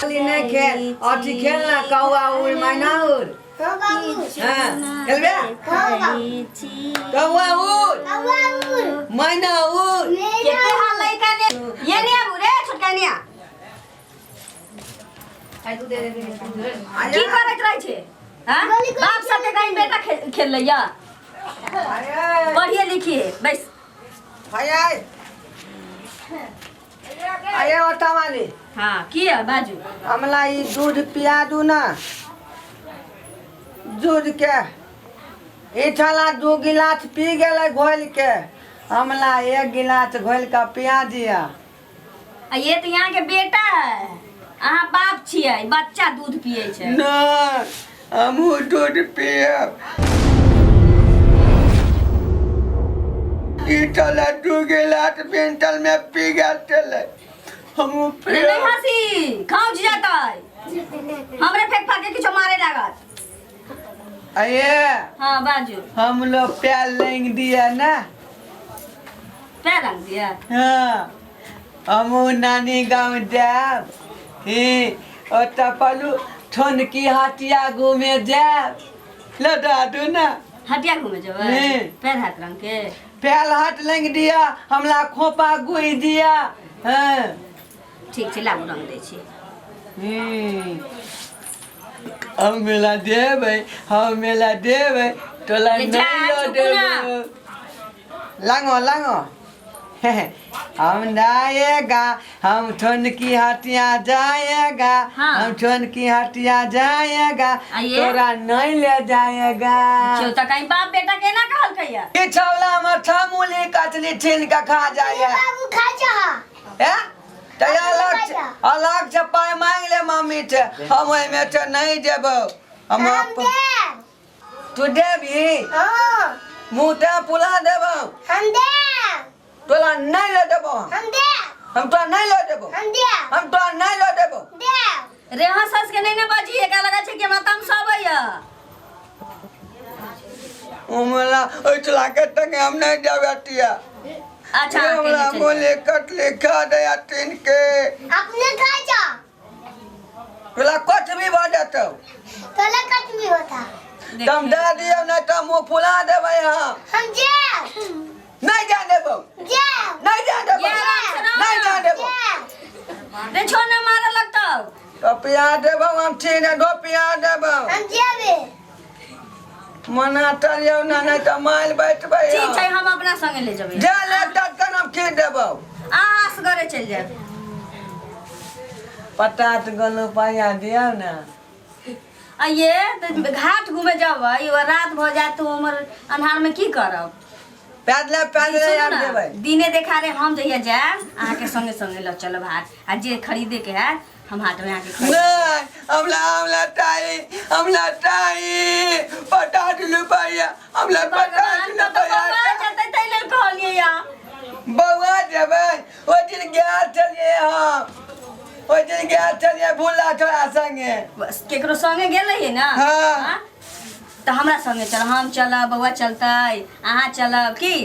नहीं खेल अथी खेल ना कौआ उड़ मैना उड़। हाँ बाबू। हाँ, खेलबे? हाँ बाबू। कौआ उड़, कौआ उड़, मैना उड़। मेरा केते हाल लइका ने ये ने आबू रे छोटका ने की करैत रहै छै हाँ? गोली गोली बाप साथे कहीं बेटा खेल लैया। अरे पढ़िए लिखिए बस। अरे अरे ओता वाली। हाँ की है बाजू? हमला ई दूध पिया दू ना, दूध के ई छला 2 गिलास पी गेलै घोल के, हमला 1 गिलास घोल के पिया दिया। आ ये तो यहाँ के बेटा है, अहाँ बाप छियै, बच्चा दूध पिए छै। ना हमहूँ दूध पियब। ई छला 2 गिलास बिंटल में पी गेल छलै, हमहूँ रे नहीं पियब। हंसी खौज जतै, हमरे फेंक फाक के किछो मारे लागत। अये। हाँ बाजू। हम लोग प्यार लेंग दिया ना। पैर रंग दिया? हाँ हमहूँ नानी गाँव जायब, ही ओतऽ पलू ठोनकी हटिया घूमे जायब, लड़ा दू ना। हटिया घूमे जेबै? हम्म। पैर हाथ रंग के? पैर हाथ लेंग दिया, हमला खोपा गुई दिया। हाँ ठीक छै, लाबू रंग दै छी। हम मेला देबै, हम मेला देबै तोला। ले जा, नहीं लऽ चुप ना। देबै। लांगो लांगो, हम जाएगा, हम ठोनकी हटिया जाएगा। हाँ। हम ठोनकी हटिया जाएगा। आइए। तोरा नहीं ले जाएगा। क्यों तऽ कहीं बाप बेटा के ना कहलकै या? ई छौला हमर छामूली कचली छीन के खा जाए। बाबू खा जा। हैं? तऽ अलग से अलग से पाइ मांग ले मम्मी से, हम ओहिमे से नहीं देबौ। हम हम अपन देब। तू देबही? हाँ। मुँह ते पुला देबौ। हम देब। तोला नहीं ले देबौ हम। हम देब। हम तोरा नहीं ले देबौ। हम देब। हम तोरा नहीं ले देबौ। देब। रे हंस हंस के नहीं ना बाजी, एकरा लगा छै कि हमरा तमस अबैया। हमरा ओहि चला के तंगे हम नहीं जाबे हटिया। अच्छा ये हमरा अकेले चलि बोले कटले खा दया तीन के। अपने खा जा। तोला कुछ भी भऽ जेतौ। तोला कट भी होता। जाउ। तम दए दियौ, नहीं तऽ मुँह फुला देबै हम। हम जाएब। नहीं जा देबौ। जाएब। नहीं जा देबौ। ये आराम से रहो नहीं जा ना। देबौ। जाएब। रे छो ना मारे लगतौ। तो पिया देबौ हम, छीन दो पिया देबौ। हम जेबे। मना तरियौ ना, नहीं तऽ मारि बैठबै ठीक हम। छै, हम अपना संगे ले जेबै। जा ले तत्काल हम खीर देबौ। अहाँ असगरे चलि जायब। 50 गो रुपैआ दियौ ना। आ ये तऽ घाट घूमे जेबै, रात भऽ जायत तऽ उमर अन्हार में की करब? पैदले पैदले सुनू आबि ना, जेबै। दिने देखारे हम जहिया जायब अहाँके संगे संगे लऽ चलब हाट, आ जे खरीदे के हैत हम हाट में अहाँके खरीद। नहीं, हमला हमला ताई, हमला ताई 50 रुपैआ, हमला 50 भगवान कतऽ रुपैआ। बौआ जेतै ताहि लेल कहलियै या। बौआ जेबै, ओहि दिन गेल छलियै हम, ओहि दिन गेल छलियै भुल्ला छोड़ा संगे। बस केकरो संगे गेल रहियै ना? हाँ। हाँ? तऽ हमरा संगे चल, हम चलब, बौआ चलतै, अहाँ चलब, की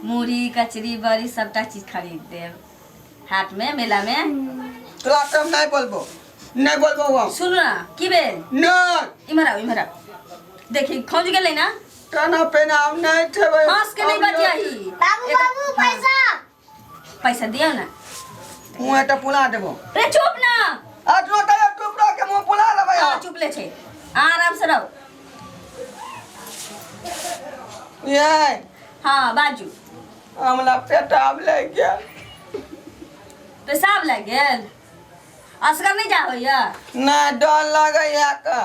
मुरही कचरी बड़ी सबटा चीज खरीद देब हाट में मेला में। तोरा से हम नहीं बोलबो, नहीं बोलबो हम। सुनू ना, की भेल? नहीं। इम्हर आउ, इम्हर आउ, देखी खौज गेलै ना? खाना पीना हम नहीं खेबै। हंस के नहीं बजियही। बाबू बाबू पैसा। पैसा दियौ ना। मुँह तऽ पुला देबो। रे चुप ना। अटलो तऽ चुप रह के मुँह पुला देबै। हाँ चुप ले छै, अहाँ आराम से रहो। ये। हाँ बाजू। हमरा पेटाब लागि गेल। पेशाब लागि गेल? असगर नहीं जा होइया? नहि, डर लगैया का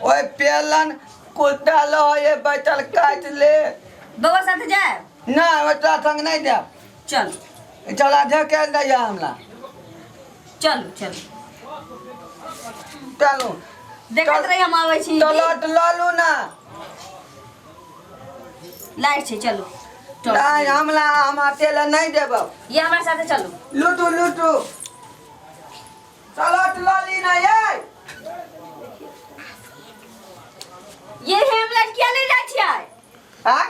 ओहि पेलन कुत्ता लहैये बैठल काटि ले। बौआ साथे जायब? नहि, ओकरा संग नहि जायब। चलू। चला धकेल दैया हमरा। चलू चलू। चलू। देखैत रही, हम आबै छी। टलट लऽ लू ना। लाइट छै, चलू। नहि, हमरा हम अकेले नहि देबौ। ये हमरा साथे चलू। लूटू लूटू, चलत लऽ ली ना ये। ये हेमलेट किया ले जाइ छियै? आँय?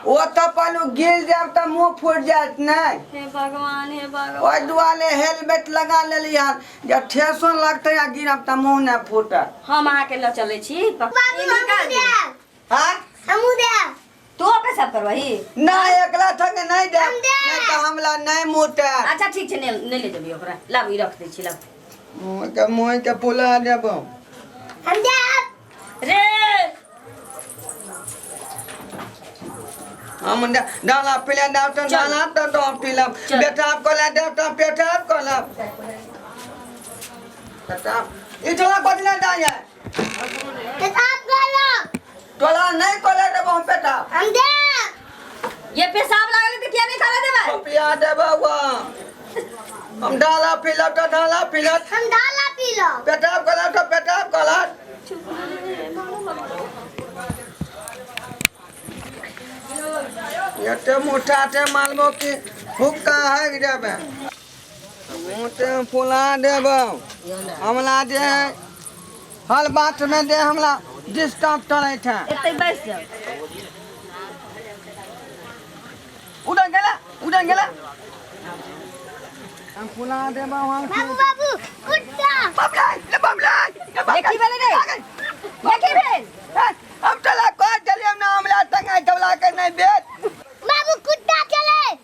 ओतऽ पालू गिर जायब तऽ मुँह फूटि जायत नहि। हे भगवान, हे भगवान। ओहि दुआरे हेलमेट लगा लेली हन जे ठेसो लगतै आ गिरब तऽ मुँह नहि फूटत। हम अहाँके लऽ चलै छी। बाबू ई हमहूँ निकाल दियौ। देब। हाँ? हमहूँ देब। तू पेशाब करबही? नहि, एकला संगे नहि देब। हम देब। नहि तऽ हमला नहि मुँह। अच्छा ठीक छै, नहि नहि ले जेबही ओकरा। लाब, ई रख दै छी, लाब। मुँहके मुँहके फुला देबो। हम देब। रे। हम डाला पिला देब तऽ चल। डाला तऽ दऽ पिलब। चल। बेटाब कऽ देब तऽ पेटाब कऽ लब। पेटाब ई टोला कथी लए जाइए? पेशाब करब। टोला नहि कऽ ले देबो हम पेटाब। हम देब। ये पेशाब लागल है तऽ किया नहीं खाना देबै? पिया देबो हम। डाला पिलब तऽ डाला पिलब। हम डाला पीलब। पेटाब कऽ लब तऽ पेटाब कऽ लब। एते मोटा ते मालबो कि हुक्का हाकि देबै, मुँह फुला देबो। हमला जे है हर बात में जे हमला डिस्टर्ब करै छै। एतै बैस जाओ। उधर गेला, उधर गेला, हम फुला देबो हम। बाबू, बाबू, कुत्ता। बबलै ले, बबलै ले, ये की भेलै रे? ये की भेल? हम तोला कह देलियौ ना, हमला संगे तोला के नहीं बेच। बाबू, कुत्ता चले।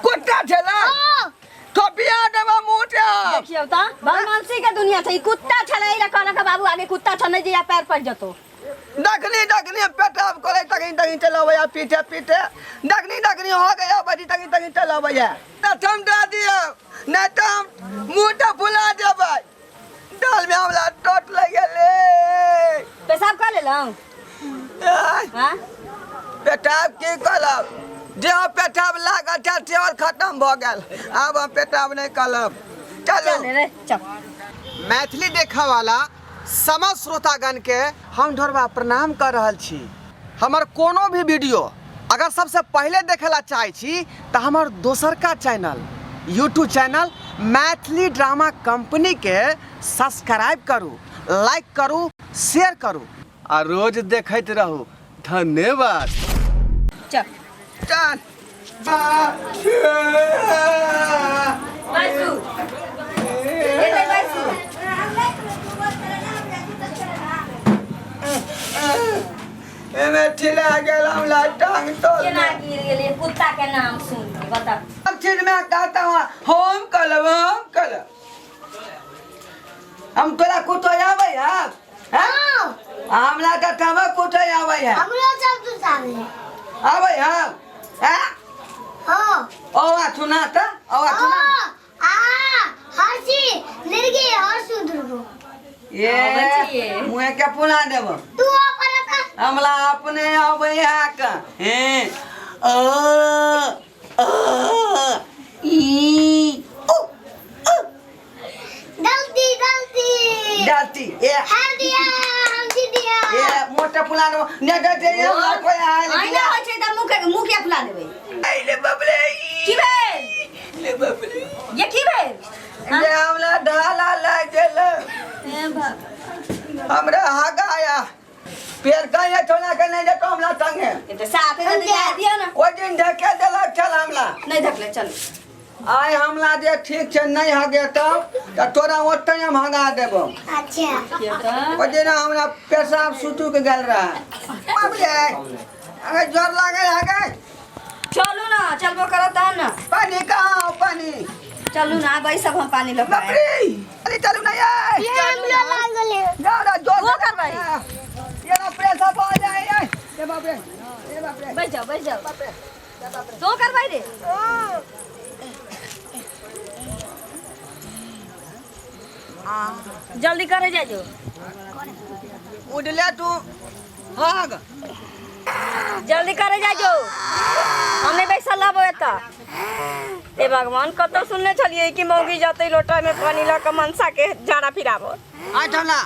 कुत्ता छलै? ओ। तो बिया देबो मुँह ते। देखियौ तऽ बदमाशी के दुनिया छै। ई कुत्ता छलै, ई कहलक बाबू आगे कुत्ता छ, नहीं जइया पैर पड़ जतो। दखनी दखनी पेटाब करे तखनी तखनी चलबैया, पीछे पीछे दखनी दखनी हो गया बड़ी तखनी तखनी चलबैया। तऽ हम दऽ दियौ, नहि तऽ हम मुँह तऽ फुला देबै। दाल में हमरा टोट लागि गेलै। पेशाब कर लेलहुँ? आय, हाँ? पेटाब की करब, जे हम पेटाब लागल छल से और खत्म भऽ गेल। आब हम पेटाब नहि करब, चलू। चल रे, चल। मैथिली देखऽ वाला समस्त श्रोतागण के हम ढोरबा प्रणाम कर रहल छी। हमर कोनो भी वीडियो अगर सबसे पहिले देखे ला चाहै छी तऽ हमर दोसरका channel YouTube channel Maithili drama company के सब्सक्राइब करू, लाइक करू, शेयर करू आ रोज देखैत रहू। धन्यवाद। चल। चल। बैसू, एतै बैसू। एमे ठिला गेल हमरा टांग तोड़। केना गिर गेलियै कुत्ता के नाम सुन के, बता? सब चीज में कहता हूँ हम कलब, हम कलब। हम तोरा कुतो आबै है? हाँ। हमरा तऽ तब कुतो आबै है। हमरो सब तुसावे। आबै है, हैं? हाँ। औवा सुना तऽ, औवा सुना। आ हर्षी निर्गी हर्षु दुर्गो। ये। आबै छियै। मुँहे के पुना देबो। तू अपन। हमरा अपने आबै है का हे अ अ ई उ उ। गलती, गलती। गलती ए। हार दिया, हम जीत दिया। ए मोटा फुला देबो ने दे दे, हमरा कोई आयल। आइना होइ छै तऽ मुँह के मुँह किया फुला देबै? ले बबले। की भेल? ले बबले। ये की भेल? ले हमरा ढाला लागि गेल। हे भगवान। हमरा हगाया पेड़ कहीं छोड़ा के नहीं जेतो हमरा संगे। ये तऽ साथे साथे जाय दियौ ने। ओहि दिन धके देलक छल हमरा। नहि धकले, चल। आइ हमला जे ठीक छै, नहि हगेतौ तऽ तोरा ओतहि हम हगा देबौ। अच्छा। देखियौ तऽ। ओहि दिन हमरा पेशाब सुतुक गेल रहै। बाप रे, अगर जोर लागल हगे। चलू ने, चलबो करत तहन ने। पानी कहाँ हो पानी? चलू ने, आब सब हम पानी लऽ कऽ बाप आयब। रे, अरे चलू ना यार। ये हमरो लागल है। जाओ ना जोर। वो करबै। ये ना प्रेशर हो जाए ये। ये बाप रे, ये बाप रे। बैठ जाओ, बैठ जाओ। बाप रे, ये बाप रे। तो करबै रे। जल्दी करे जाय जो। उडले तू भाग। जल्दी करे जाय जो, हम नहीं बैसल रहबो एतऽ। हे भगवान, कतौ सुनने छलियै कि मौगी जतै लोटा में पानी लऽ कऽ मनसा के झाड़ा फिराबो। आ ठंडा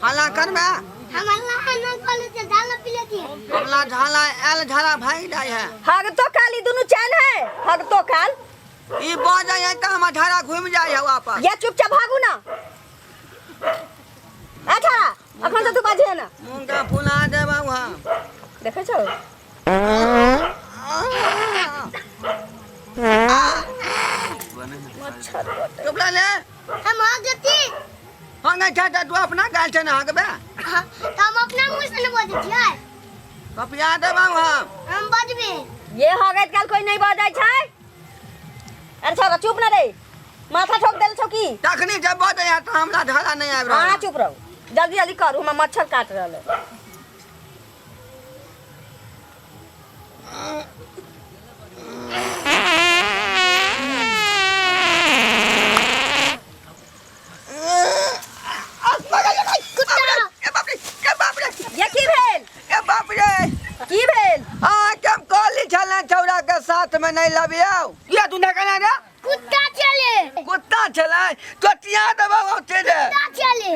हल्ला कर में। हम अल्लाह ना कॉलेज से डाला पी लेती है। हमला झाला आयल, झाला भाग जाय है। हग तो काली दुनू चैन है, हग तो काल। ई बह जाय है तऽ हमर झाड़ा घूम जाय है वापस। या चुपचाप भागू ना। अच्छा, अखन तऽ तू बाजे ना। मुँह के फुला देबौ हम। देखै छौ। चुप रह ले। हम आ गती। हाँ नहीं था तू अपना गाल छै ना हगबे। हाँ, तो हम अपना मुंह से न बजै छियै। कपिया देबौ हम। हम बजबे। ये हगैत काल कोई नहीं बजै छै। अरे छोरा चुप ना रे, माथा ठोक देल छौ की? तखनी जब बजै तऽ हमरा धारा नहि आबि रहल। हाँ चुप रहू, जल्दी जल्दी करू, हमरा मच्छर काट रहल है। ए बाप रे, ए बाप रे, ये की भेल? ए बाप रे। की भेल? अहाँ के हम कहली छलै छौड़ा के साथ में नहीं लबियौ। किया तू नहि कहने रे? कुत्ता चले। कुत्ता छलै तोतिया देबौ ओते रे। कुत्ता चले।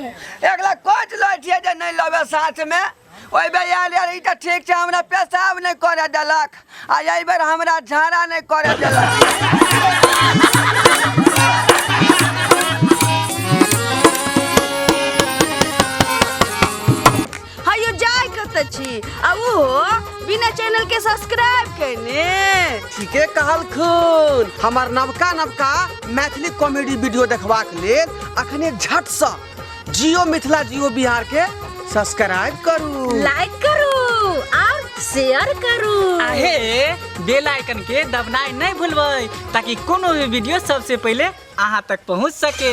एकला कोच लै छियै जे नहि लबै साथ में। ओहि बेर आयल यार ई तऽ ठीक छै, हमरा पेशाब नहि करऽ देलक आ एहि बेर हमरा झाड़ा नहि करऽ देलक। हयो जाय कतऽ छी आ ओहो बिना चैनल के सब्सक्राइब केने? ठीके कहलखुन। हमर नवका नवका मैथिली कॉमेडी वीडियो देखबाक लेल अखने झटसँ जियो मिथिला जियो बिहार के सब्सक्राइब करू, लाइक करू और शेयर करू। आहे बेल आइकन के दबनाइ नहीं भूलबै ताकि कोनो भी वीडियो सबसे पहले अहाँ तक पहुँच सके।